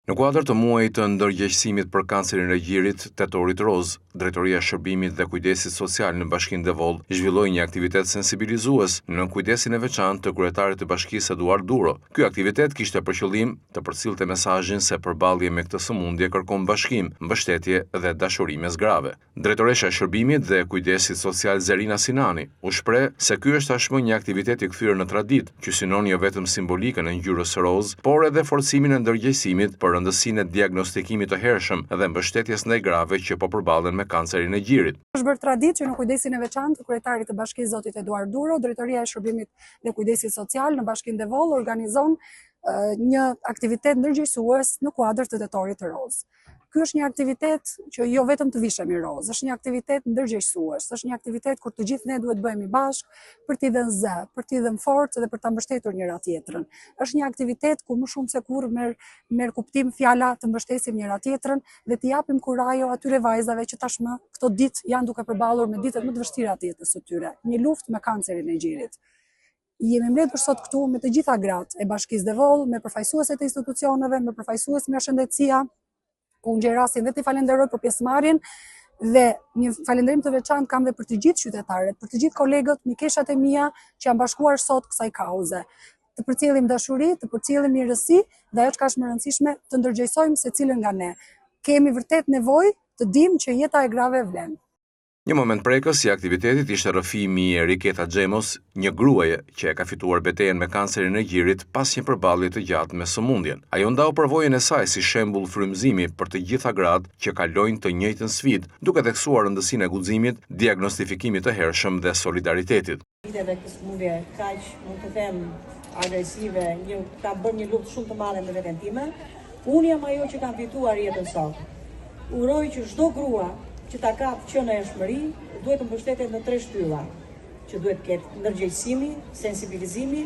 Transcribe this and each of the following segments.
Në kuadër të muajit të ndërgjegjësimit për kancerin e gjirit, Tetorit Rozë, Drejtoria e Shërbimit dhe Kujdesit Social në Bashkinë Devoll zhvilloi një aktivitet sensibilizues nën kujdesin e veçantë të kryetarit të Bashkisë Eduard Duro. Ky aktivitet kishte për qëllim të përcillte mesazhin se përballje me këtë sëmundje kërkon bashkim, mbështetje dhe dashuri mes grave. Drejtoresha e Shërbimit dhe Kujdesit Social Zerina Sinani u shpreh se ky është tashmë një aktivitet i kthyer në traditë, që synon jo vetëm simbolikën e ngjyrës rozë, por edhe forcimin e ndërgjegjësimit për rëndësinë e diagnostikimit të hershëm dhe mbështetjes ndaj grave që po përballen me kancerin e gjirit. Është bërë traditë që në kujdesin e veçantë të kryetarit të Bashkisë zotit Eduard Duro, Drejtoria e Shërbimit dhe Kujdesit Social në Bashkinë Devoll organizon një aktivitet ndërgjegjësues në kuadër të Tetorit Rozë. Ky është një aktivitet që jo vetëm të vishemi rozë, është një aktivitet ndërgjegjësues, është një aktivitet kur të gjithë ne duhet bëhemi bashkë për t'i dhënë zë, për t'i dhënë forcë dhe për ta mbështetur njëra tjetrën. Është një aktivitet ku më shumë se kurrë merr merr kuptim fjala të mbështesim njëra tjetrën dhe t'i japim kurajo atyre vajzave që tashmë këto ditë janë duke përballur me ditët më të vështira të jetës së tyre, një luftë me kancerin e gjirit. Jemi mbledhur sot këtu me të gjitha gratë e Bashkisë Devoll, me përfaqësueset e institucioneve, me përfaqësues nga shëndetësia, ku unë gjej rastin dhe t'i falenderoj për pjesëmarrjen dhe një falënderim të veçantë kam dhe për të gjithë qytetarët, për të gjithë kolegët, mikeshat e mia që janë bashkuar sot kësaj kauze. Të përcjellim dashuri, të përcjellim mirësi dhe ajo çka është më e rëndësishme, të ndërgjegjësojmë secilën nga ne. Kemi vërtet nevojë të dimë që jeta e grave vlen. Një moment prekës i aktivitetit ishte rrëfimi i Eriketa Xhemos, një gruaje që e ka fituar betejën me kancerin e gjirit pas një përballje të gjatë me sëmundjen. Ajo ndau përvojën e saj si shembull frymëzimi për të gjitha gratë që kalojnë të njëjtën sfidë, duke theksuar rëndësinë e guximit, diagnostifikimit të hershëm dhe solidaritetit. Viteve këtë sëmundje kaq, mund të them, agresive, një kam bërë një luftë shumë të madhe me veten time. Unë jam ajo që kam fituar jetën sot. Uroj që çdo grua që ta kap që në hershmëri, duhet të mbështetet në tre shtylla, që duhet të ketë ndërgjegjësimi, sensibilizimi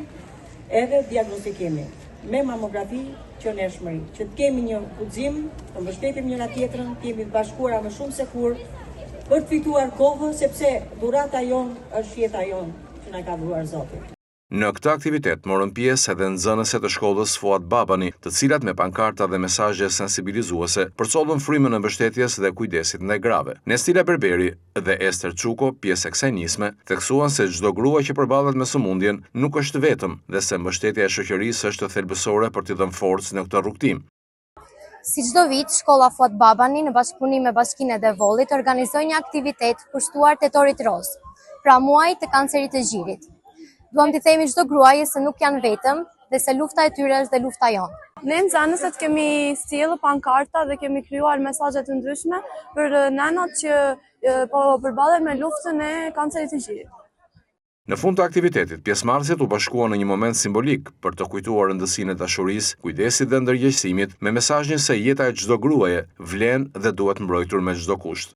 edhe diagnostikimi me mamografi që në hershmëri, që të kemi një guxim, të mbështetim njëra tjetrën, të jemi të bashkuara më shumë se kurrë për të fituar kohë, sepse dhurata jonë është jeta jonë që na ka dhuruar Zoti. Në këtë aktivitet morën pjesë edhe nxënëse të shkollës Fuat Babani, të cilat me pankarta dhe mesazhe sensibilizuese përcollën frymën e mbështetjes dhe kujdesit ndaj grave. Nestila Berberi dhe Ester Çuko, pjesë e kësaj nisme, theksuan se çdo grua që përballet me sëmundjen nuk është vetëm dhe se mbështetja e shoqërisë është thelbësore për t'i dhënë forcë në këtë rrugëtim. Si çdo vit, shkolla Fuat Babani në bashkëpunim me Bashkinë e Devollit organizoi një aktivitet kushtuar Tetorit Rozë, pra muajit të kancerit të gjirit. Duam t'i themi çdo gruaje se nuk janë vetëm dhe se lufta e tyre është dhe lufta jonë. Ne nxënëset kemi sjellë pankarta dhe kemi krijuar mesazhe të ndryshme për nënat që po përballen me luftën e kancerit të gjirit. Në fund të aktivitetit, pjesëmarrësit u bashkuan në një moment simbolik për të kujtuar rëndësinë e dashurisë, kujdesit dhe ndërgjegjësimit me mesazhin se jeta e çdo gruaje vlen dhe duhet mbrojtur me çdo kusht.